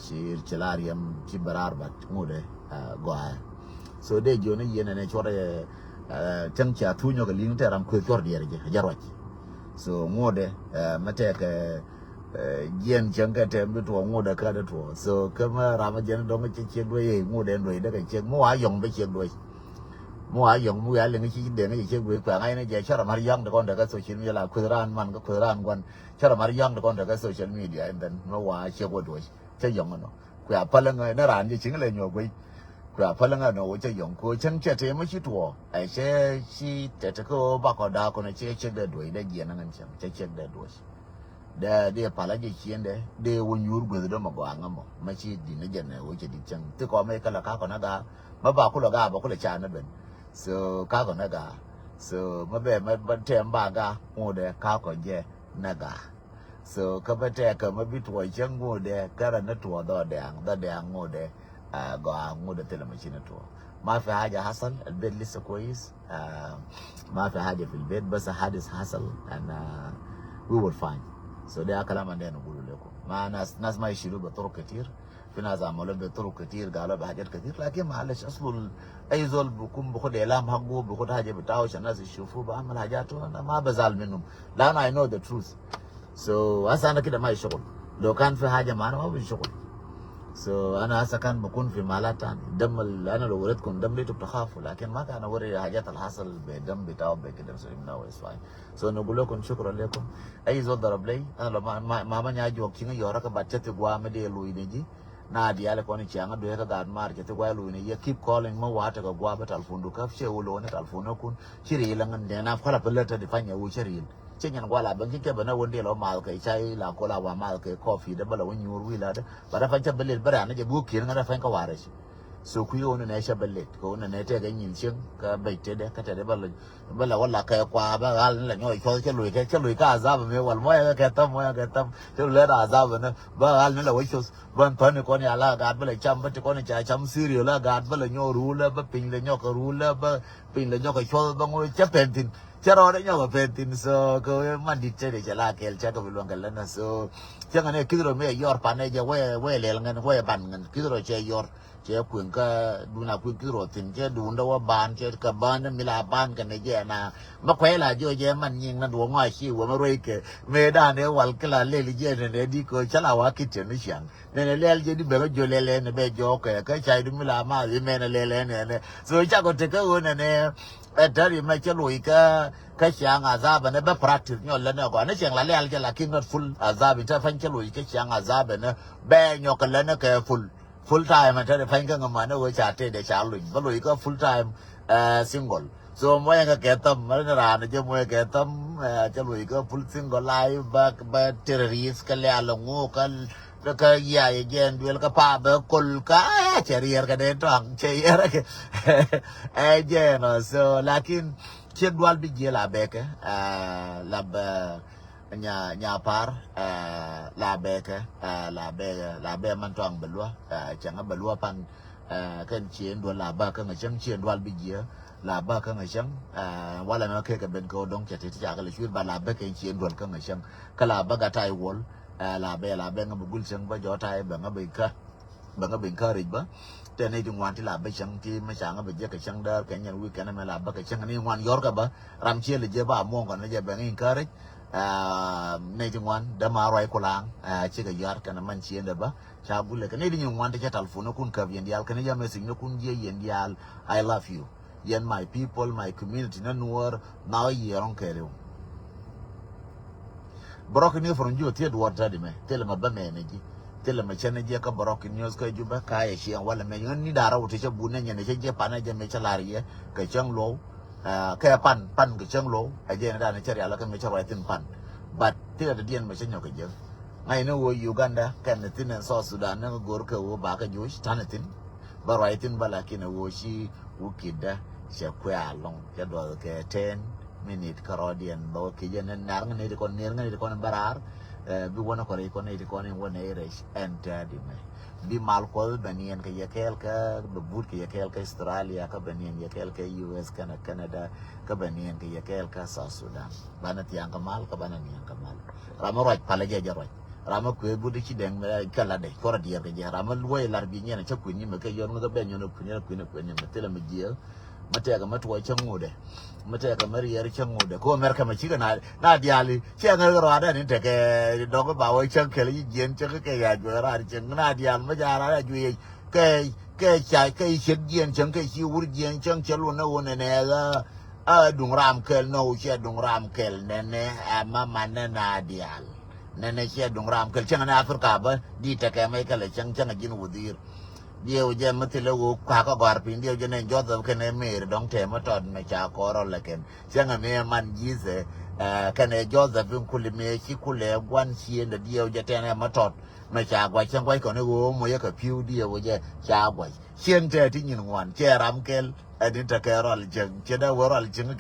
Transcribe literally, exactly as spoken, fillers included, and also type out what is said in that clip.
Ci ci la riɛm ci bɛ raar bat ŋut ɛ gɔaa. So dee jiɔni yɛn ɛn ɛ cuɔt ɛ cäŋ cia thuny ɔ kɛ liŋ tɛ ram kueth cuɔr diɛɛr jɛ jɛ ruac. So ŋut ɛ mɛ tɛk jiɛn cäŋ kɛ tɛm bi tuɔ ŋut ɛ kä dee tuɔ. So kä mɛ ram ɛ jiɛn dɔŋ cɛ ciek duec ɛ ŋut ɛ duec dee kɛ ciek mɛ wa yɔŋ bɛ ciek duec. Mɛ wa yɔŋ mɛ wa liŋ ci dee ŋä ci ciek duec kuɛ ŋa̱c ni jɛ cä ram har yɔŋ dee kɔn dee kä social media la kueth raan man kä kueth raan guan. Cä ram har yɔŋ dee kɔn dee kä social media and then mɛ wa ciek wä duec. Cä yɔŋ ɛnɔ kuɛ a päl ɛŋä ni raan jɛ ciŋ lɛ nyuɔk guey. Kuɛ a päl ɛŋä ɛnɔ wä cä yɔŋ ko cäŋ cɛ tëë mä ci tuɔɔ ɛ cɛ ci tɛt kä ɣöö bakɔ da̱a̱ kɔn cɛ ciek dee duɔ̱c dee jiɛn ɛŋän cäŋ cɛ ciek dee duɔ̱c. Dee dee pal a jɛ ciendɛ dee wä nyuur gueth dɔ̱mɛ gɔaa ŋä mɔ mä ci di̱n ni jɛ nɛ wä cɛ di̱t cäŋ thikɔ mɛ ikä lɛ ka kɔn a gaa mä ba kulɛ gaa bä kulɛ ca ni ben. So ka kɔn a gaa so mä bɛ mä tɛm ba gaa ŋut dee ka kɔn jɛ nɛ gaa. So kä bä tɛɛkä mä bi tuɔɔc cäŋ ŋuudɛ kärä ni tuɔɔc dhɔ dɛɛŋ dhɔ dɛɛŋ ŋuudɛ. Gɔaa ŋuudɛ thilɛ ma ci ni tuɔɔc. Ma fi haja hasal, albet lisa kwayis. Ma fi haja fi lbet bas hadis hasal and we will find. So de akalam andɛ nugulu lekum ma nas nas ma yishilu be turuk ketir. Fi nas amalo be turuk ketir galo be hajat ketir lakin ma halish aslu. Ay zol bukun bukud ilam hagu bukud haja bitawu shan nas yishufu ba amal hajatu ana ma bazal minum. Lanu I know the truth. So hasa ana kida ma ishugul. Lo kan fi haja ma ana ma bi shugul. So ana hasa kan bukun fi malat tani. Dam al ana lo waritkum dam litu btakhafu lakin ma kan wari hajat al hasal be dam bitawu be kida so imna wa isfai. So nugul lekum shukran lekum. Ay zol darab lay ana lo ma ma ma nya jok kinga yora ka bat chati gwa me de lo ineji. Na diali kɔn ciaŋ a duee kä gaat maar cɛ thi guay luny ni yɛ keep calling mä wa̱a̱ tekɛ gua̱a̱ bä talfundu kä ciɛ wä lo̱o̱n ni talfunä kun ci riil a ŋän dee na kualɛ pä lät tä di pany ɛ wä cä riil. Ciɛ nyɛn gua̱a̱ la bäŋ ci kɛ bä na wä diɛl wä maal kɛ cay la kol a wa maal kɛ kɔɔfi dee bä la wä nyuur wi̱i̱ la dee bä dee pany cä bä lët bä rɛ̈n ni jɛ bi wä ki̱n ŋän dee pany kä wa̱a̱ rɛc. So kui̱ ɣöö ni nɛ cä bä lët kɛ ɣöö ni nɛ tɛk ɛ nyin cieŋ kä bɛc tetdɛ kä tetdɛ bä la wä la kɛ kua bä ɣal ni la nyɔk cuɔth cä loc kɛ cä loc kä azab mi wal mɔyɛ kɛ thäm mɔyɛ kɛ thäm cä loc lɛ azab ni bä ɣal ni la wä cuɔth. Bä päni kɔn ya la gaat bä la cam bä ti kɔn ca cam sirio la gaat bä la nyɔk ruul la bä piny la nyɔk ruul la bä piny la nyɔk cuɔth bä ŋu cä pɛn thin cä rɔɔdɛ nyɔk pɛn thin so kɛ wee man dit cä de cɛ la kɛl cä kɛ bi luɔŋ kɛ länä so cä ŋɛ ne kith rɔ mi ɛ yɔr pan ɛ jɛ wee wee lɛl ŋɛn wee ban ŋɛn kith rɔ cɛ yɔr. Cɛ kueŋ kä dun a kueŋ kith rɔ thin cɛ dun dä wä ban cɛ kɛ ban mi la ban kɛ ne jɛ na. Mä kuɛy la jiɔ jɛ man nyiŋ na duɔ ŋɔa ci wä mä ruey kɛ mëë dan ɛ wal kila lel jɛ ne ne di ko cä la wa kit cɛ ni ciaŋ. Nɛnɛ lɛl jɛ di bɛ kä jiɔ lɛl ɛn bɛ jɔɔk kɛ kä cay di mi la ma ri mɛn lɛl ɛn ɛn. So cakɔ tekɛ ɣöö nɛnɛ ɛ tɛri mɛ cɛ loc kä kä ciaŋ azab ɛn bɛ practice nyɔ lɛn ɛ gɔaa ni ciaŋ la lɛl jɛ lakin not full azab in tɛ pany cɛ loc kä ciaŋ azab ɛn bɛ nyɔk lɛn kɛ full full time ɛn tɛri pany kä ŋɛ man ɛ ɣöö ca tëëdɛ ca loc bä loc kä full time. Single. So muɔyɛ kɛ kɛ thäm mɛ ni raan jɛ muɔyɛ kɛ thäm cɛ luɔc kɛ full single life bä bä terrorist kɛ lɛ̈ alɛ ŋu kä kä yia yɛ jɛn duel kä pa bɛ kol kä cɛ riɛr kɛ dee tɔŋ cɛ yɛr kɛ. Ɛ jɛn ɔ so lakin ciek dual bi jiɛ la bɛkɛ la bɛ nya nya par la bɛkɛ la bɛ la bɛ man tɔŋ bɛ luɔ cɛŋ bɛ luɔ pan. Kɛn ciɛ dual la bä kä ŋa cäŋ ciɛ dual bi jiɛ la bä kä ŋa cäŋ. Walɛ mɛ kɛ kɛ ben kɛ wä dɔŋ cɛ ti ti ca kɛ lɛ cuir ba la bä kɛ ciɛ dual kä ŋa cäŋ kä la bä ga tay wol. La bɛ la bɛ ŋa bɛ gul cäŋ bä jɔ tay bɛ ŋa bɛ kä bɛ ŋa bɛ encourage bä. Tɛ ni ti ŋuan ti la bä cäŋ ti mɛ ca ŋa bɛ jɛ kɛ cäŋ däär kɛ nyɛn weekend mɛ la bä kɛ cäŋ ni ŋuan yɔr kɛ bä ram ciɛ lɛ jɛ ba muɔŋ kɛ ni jɛ bɛ ŋa encourage. Ni ti ŋuan däma ruac kulaŋ cikɛ yɔr kɛ ni man ciɛ dɛ bä. Ca gulɛ kɛ ni di nyin wan ti cɛ talfon ni kun käp yɛn dial kɛ ni yɛ message ni kun jiɛ yɛn dial. I love you. Yɛn my people my community ni nuɔr na wä yiɛ rɔŋ kɛ riw. Bɛ rɔk ni from jiɔ thiet duɔr tɛ di mɛ thilɛ mɛ bä mɛ ni ji. Thilɛ mɛ cɛ ni jiɛ kä bɛ rɔk ni kä jubɛ ka yɛ ciɛ walɛ mɛ yɛn ni dara wä ti cɛ bu ni nyɛ ni cɛ jiɛ panɛ jɛ mɛ cɛ lar yɛ kɛ cɛŋ luɔw. Kɛ pan pan kɛ cäŋ lo̱w ɛ jɛn dan cä rial kä mi cä ruac thin pan. But thilɛ dee diɛn mi cä nyɔk kɛ jek. Ŋa̱c ni ɣöö Uganda kɛn ni thin ɛn South Sudan ni ɣä go̱r kɛ ɣöö ba kɛ juuc ta̱n thin. Bä ruac thin bä lakin ɛ ɣöö ci wä kidä cɛ kuɛ alɔŋ cɛ duɔth kɛ ten minute kä rɔɔdiɛn bä wä kic ɛn ni nar ŋä ni ti kɔn ni ŋä ni ti kɔn bä raar. Bi wä ni kɔn rɛc kɔn ni ti kɔn in wä ni rɛc ɛn tɛ̈ di mɛ. Bi mal kuɔth bɛ niɛn kɛ yɛ kɛɛl kä bɛ but kɛ yɛ kɛɛl kä Australia kä bɛ niɛn yɛ kɛɛl kä U S kɛnɛ Canada kä bɛ niɛn kɛ yɛ kɛɛl kä South Sudan. Banɛ thiaŋ kä mal kä banɛ niɛn kä mal. Ram mi ruac palɛ jɛ jɛ ruac. Ram mi kuëë but ci dɛŋ mi kɛ lat dɛ cuɔr a diɛɛr kɛ jɛ. Ram mi luɔi lar bi nyɛn a cä kui̱n nyi mi kɛ yɔn ŋuth a bɛ nyɔn a kui̱n a kui̱n a kui̱n nyi mi thilɛ mi jiɛ. Mi tɛkɛ mi tuɔɔc cä ŋut dɛ. Mi tɛkɛ mi riɛɛr cä ŋut dɛ ko mɛr kɛ mi cikɛ na na diali cɛ ŋɛr kɛ rɔadɛ ni tɛkɛ dɔk ba wä cä kɛl yi jiɛn cä kɛ ya juɛ rɔad cɛ na dial mi ja rɔad a juɛ kɛ kɛ ca kɛ ciek jiɛn cäŋ kɛ ci wur jiɛn cäŋ cɛ lun ni wun ni nɛ la. A duŋ ram kɛl ni wu cɛ duŋ ram kɛl nɛnɛ. Ɛ ma man nɛ na dial nɛnɛ cɛ duŋ ram kɛl cäŋ ni Africa bä di tɛkɛ mɛ kɛl cäŋ cäŋ ji̱n wudhir. Diɛw jɛ mi thilɛ wu kakä gɔar piny diɛw jɛ nɛ Joseph kɛnɛ Mary dɔŋ tɛmɛ tɔt mɛ ca kɔrɔ lɛ kɛn cäŋ mɛ man jisɛ. Kɛnɛ Joseph in kuli mɛ ci kulɛ guan ciendɛ diɛw jɛ tɛnɛ mɛ tɔt. Mɛ ca guac cäŋ guac kɔn i̱ ɣöö moc yɛ kɛ pi̱w diɛɛw jɛ ca guac cieŋ tɛɛ ti nyin ŋuan cɛ ram kɛl. Ɛn in tekɛ rɔl cieŋ ciɛ dee wee rɔl cieŋ.